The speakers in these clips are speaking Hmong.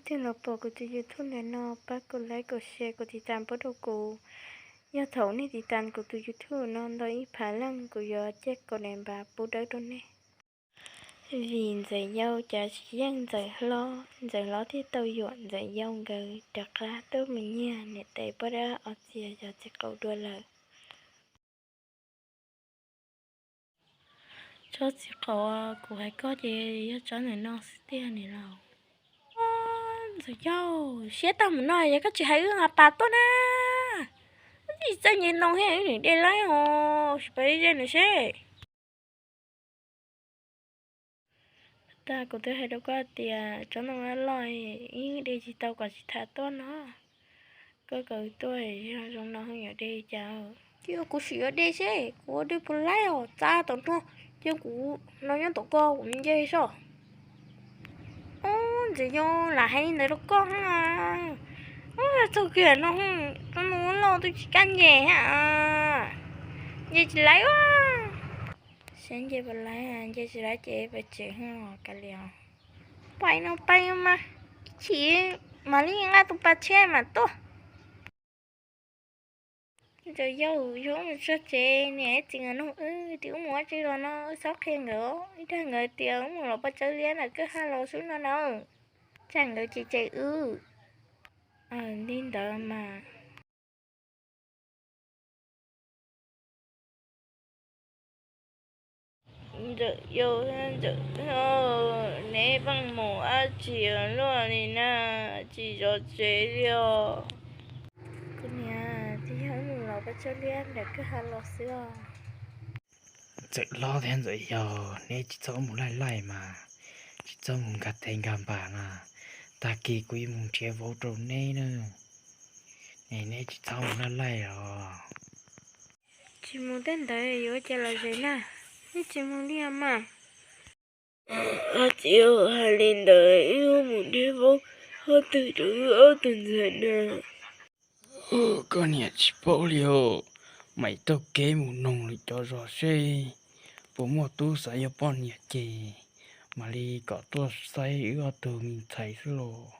Tej los pom kuv tus YouTube ntawm no pab kuv like, kuv share, kuv tiv tas pub rau kuv. Yog thaum nej tiv tas kuv tus YouTube no ntau ib phav leej kuv yuav cia kaum daim npav pub dawb rau nej. Vim Ntxawm Yau cav tsis yeej Ntxawm Hlob, Ntxawm Hlob thiaj tau yuam Ntxawm Yau nkawd rov qab tuaj mus nyiag niam tais poj dab os txias yog txiv qaub dua lawm. Tsob txiv qaub kuv hais koj ces yog tsob ntawm no xwb tiag niam laus. Ntxawm Yau, siab tag mus no yog koj tsis hais wb nqa pas tuaj na. Wb tsis txawj nce ntoo thiab wb niam de laib os, sis pas ze nws seb. Tag kuv twb hais rau koj tias tsob ntoo loj loj, wb de tsis tau kom tsis tham tuaj no. Koj kom wb tuaj yog zoo no yuav de cas. Cia kuv sim yuav de seb kuv ua de puas laib os, txav tom no, cia kuv no nyob tom koj kuv nce soj. Ub, Ntxawm Yau lam hais li ntawd rau koj. Ub, txog kiag no, tsob ntoo loj twb tsis kam nce. Nce tsis laib. Saib nce puas laib, nce tsis laib ces pais tsev kav liam. Pais no pais mas, chim mam li nqa tus pas tshiab mas tuaj. Ntxawm Yau, yog wb mus txog tsev niam txiv nkawd nug wb tias wb mus ua tsi los no wb txhob qhia nkawd, wb dag nkawd tias wb mus lov paj tsawb liab ntawm kwj ha los xwb no na. Tsam nkawd cem cem wb. Li ntawd mas. Ntxawm Yau, Ntxawm Yau, neb pheej mus dab tsi luaj li na, tsis zov tsev li os? Kuv niam, twb yog wb mus lov paj tsawb liab ntawm kwj ha los xwb os. Ntxawm Hlob thiab Ntxawm Yau, neb tsis txhob mus laij laij mas, tsis txhob mus nkag tes nkag npam na. Tag kis kuv yuav mus nrhiav vauv rau neb na. Neb tsis txhob mus laij laij os. Tsis mus tej ntawd yuav ua cas los zem na, neb tsis mus li os mas. Txiv, hais li ntawd wb mus nrhiav vauv qhov twg rau wb ob tug ntxhais na? Koj niam tsis paub li os, mam taug kev mus noog lwm cov zos seb puas muaj tub xav yuav poj niam ces mam li kom tuaj saib wb ob tug me ntxhais xwb los.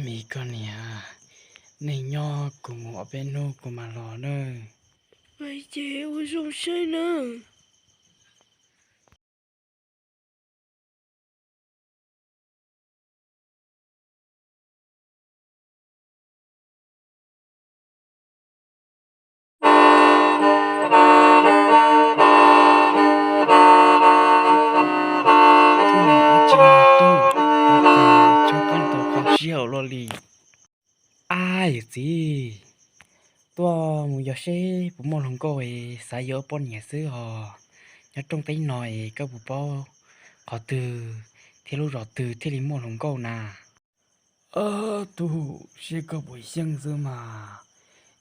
Mis koj niam, nej nyob kuv mus ob peb hnub kuv mam los nawb. Ces ua zoo saib nawb. Tsis hauv luaj li. Ab, yawm txiv, tuaj mus yos seb puas muaj hluas nkauj es xav yuav poj niam xwb os. Nyob rooj teb no es koj puas paub qhov twg thiab lub zos twg thiaj li muaj hluas nkauj na? Ob tug, seb koj puas xyeej xwb mas.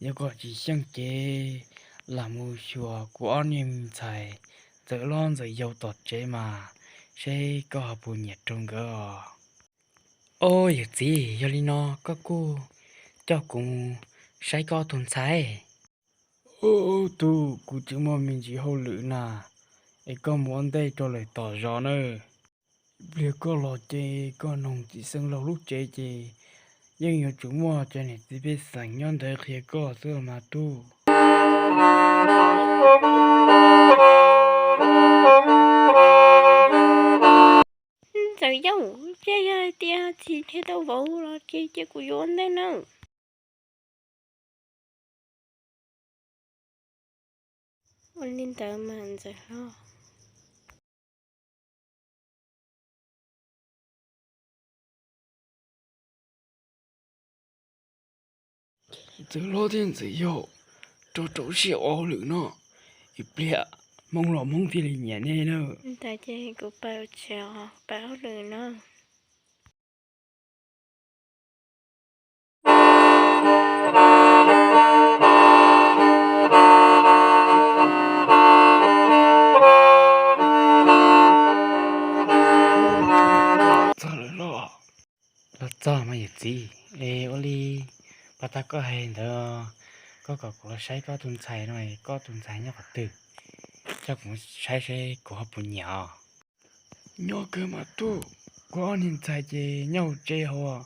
Yog koj tsis xyeej ces lam mus xyuas kuv ob niag me ntxhais Ntxawm Hlob Ntxawm Yau tom tsev mas, seb koj ho puas nyiam rau nkawd os. Ob, yawm txiv, yog li no koj kuj coj kuv mus saib koj tus ntxhais. Ob tug, kuv tseem muaj me ntsis hauj lwm na, es koj mus ua ntej rau lawm tom zos nawb. Ib pliag koj los ces koj noog txiv xeev laus lub tsev ces yeej yuav tsum muaj cov niam txiv pej xeem nyob ntawd qhia koj xwb mas tub. Ntxawm Yau, ces yog hais tias txiv nrhiav tau vauv los ces cia kuv yuav ua ntej nawb. Ua li ntawd mas Ntxawm Hlob. Ntxawm Hlob thiab Ntxawm Yau, rau rau siab ua hauj lwm no, ib pliag Hmoob los Hmoob thiaj li nyiam nej na. Ntawd ces kuv pab tsev, pab hauj lwm na. txog lawm los? Los txog mas yawm txiv. Es ua li pas tag koj hais ntawd, koj kom kuv los saib koj tus ntxhais no, koj tus ntxhais nyob qhov twg, coj kuv mus saib seb kuv ho puas nyiam os. Nyob kawg mas tub, kuv ob niag ntxhais ces nyob hauv tsev hauv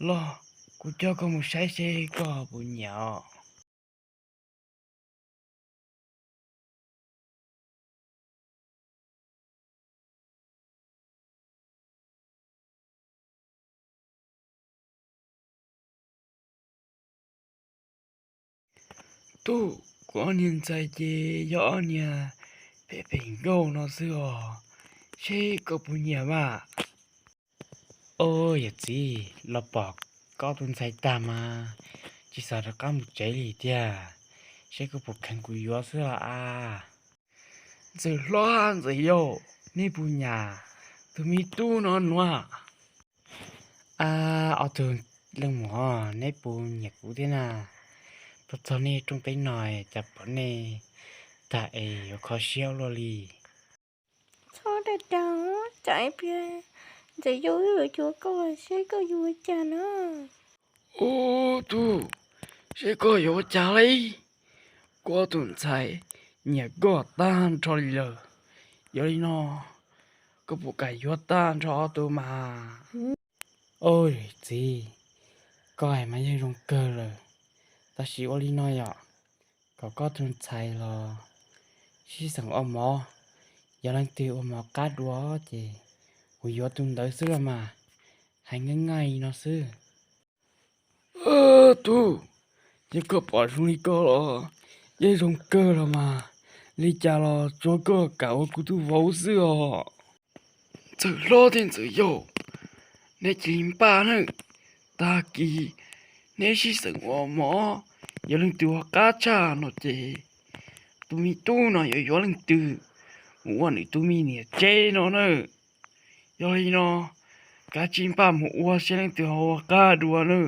los, kuv coj koj mus saib seb koj ho puas nyiam os. Tub, kuv ob niag ntxhais ces yog ob niag phem phem nkauj no xwb os, seb koj puas nyiam mas. Os yawm txiv, los pom koj tus ntxhais tag mas tsis xav rov qab mus tsev li tiag, seb koj puas kheev kuv yuav xwb los as. Ntxawm hlob Ntxawm Yau, nej puas nyiam tus me tub no nuav? Ab, ob tug leej muam, neb puas nyiam kuv thiab na? Tuaj txog nej rooj teb no cas pom nej tag es yuav kho siab ua luaj li. Txhob dag dag, tsam ib pliag Ntxawm Yau wb yuav cuag koj seb koj yuav ua cas na. Ub tub, seb koj yuav ua cas li? Kuv ob tug ntxhais nyiam koj tag nrho li lawm. Yog li no, koj puas kam yuav tag nrho ob tug mas? Oj txiv, koj hais mas yeej zoo kawg lawm, tab sis ua li no yom, kom koj tus ntxhais los sib xeem ua mov, yog leej twg ua mov qab dua ces kuv yuav tus ntawd xwb los mas, hais nqaij nqaij no xwb. Tub, yog koj pom zoo li ko los yeej zoo kawg los mas, li cas los tsuav koj kam ua kuv tus vauv xwb os. Ntxawm hlob thiab Ntxawm Yau, neb cia li npaj nawb. Tag kis neb sib xeem ua mov, yog leej twg ua qab tshaj no ces tus me tub no yuav yuav leej twg mus ua nws tus me niam tsev no na. Yog li no, kav tsij npaj mus ua seb leej twg ho ua qab dua na.